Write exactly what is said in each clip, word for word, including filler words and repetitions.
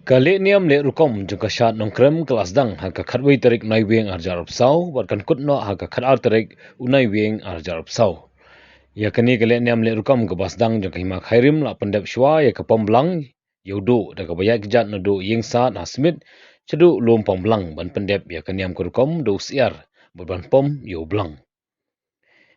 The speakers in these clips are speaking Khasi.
Ka lehniam lehrukom jong ka shad Nongkrem ka la sdang ha ka khatwei tarik u Naiwieng arhajar arphew saw bad kan kut noh ha ka khatar tarik u Naiwieng arhajar arphew saw. Ïa kane ka lehniam lehrukom kaba sdang jong ka Hima Khyrim la pyndep shuwa ïa ka Pamblang ïa u Duh da kaba ïaid kjat naduh Ïingsad ha Smit shaduh Lum Pamblang ban pyndep ïa ka niam ka rukom da u Syiar bad ban pom ïa u Blang.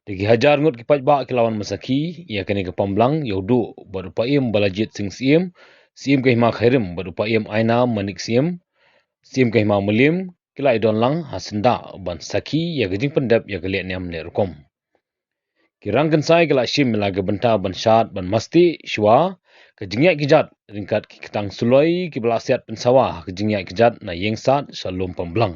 Da ki hajar ngut ki paidbah ki la wan ban sakhi ïa kane ka Pamblang ïa u Duh bad u Paiem Balajied Sing Syiem, Syiem ka Hima Khyrim, bad u Paiem Ainam Manik Syiem, Syiem ka Hima Mylliem, ki la ïadon lang ha syndah ban sakhi ïa ka jingpyndep ïa ka lehniam lehrukom. Ki rangkynsai ki la shim ïa la ka bynta ban shad ban masti shuwa ka jingïaid kjat ryngkat ki ktang suloi kiba la siat pynsawa ha ka jingïaid kjat na Ïingsad sha Lum Pamblang.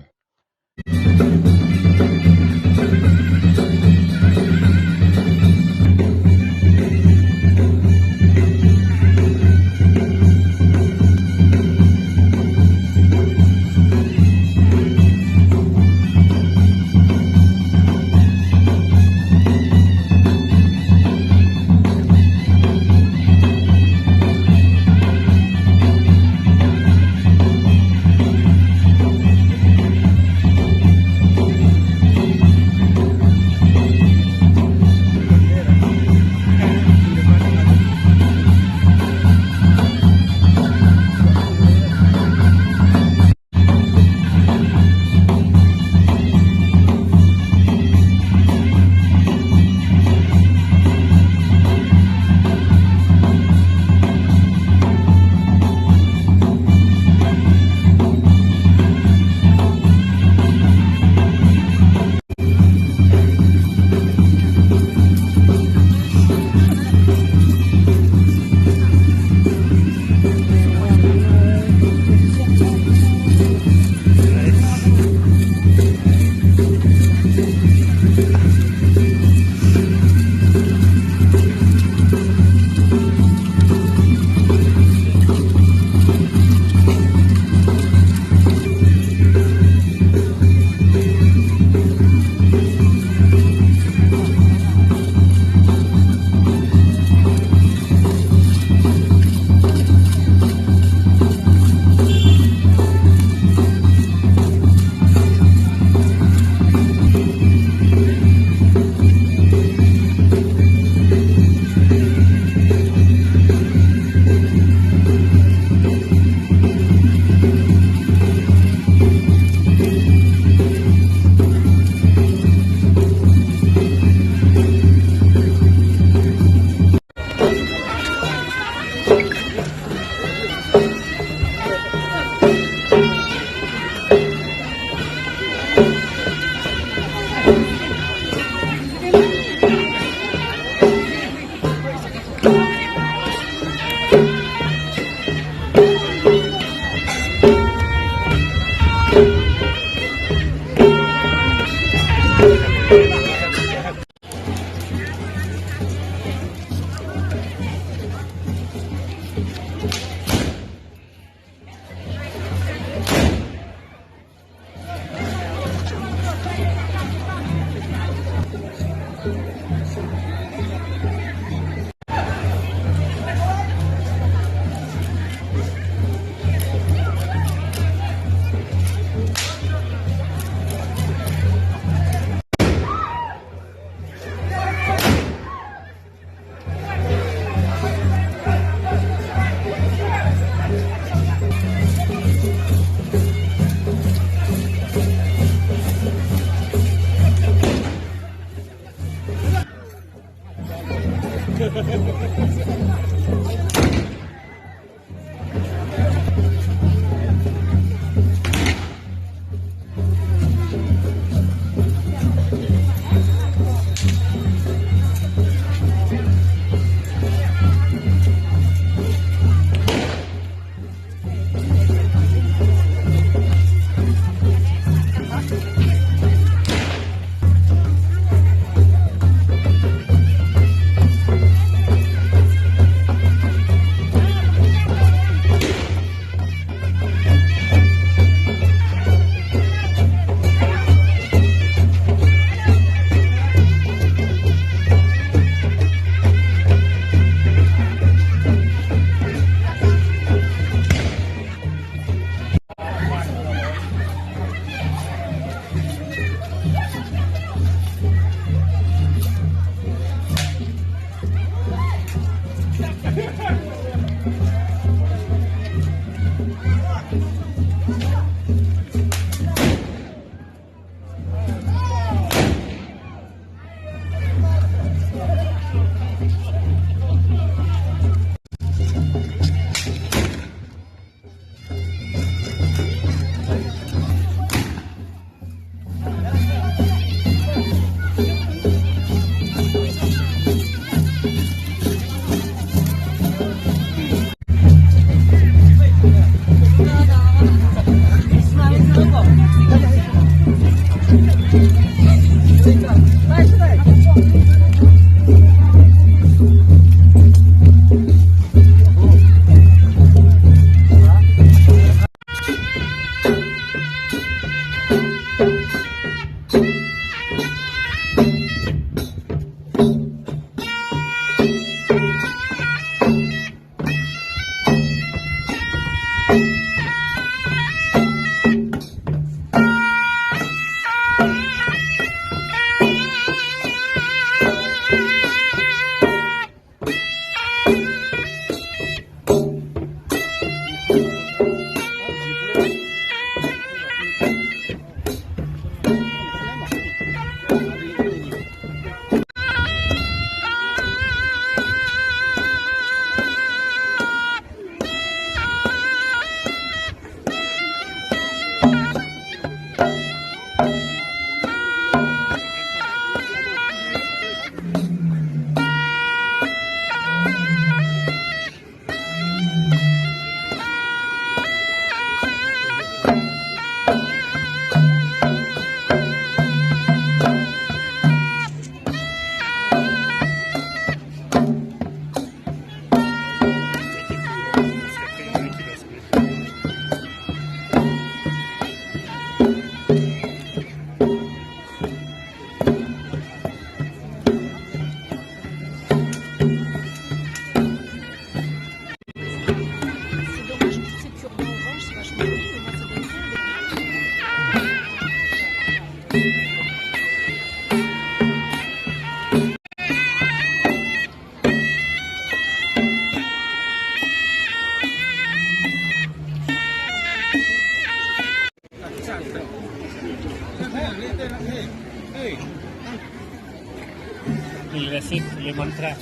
Sweet lemon grass.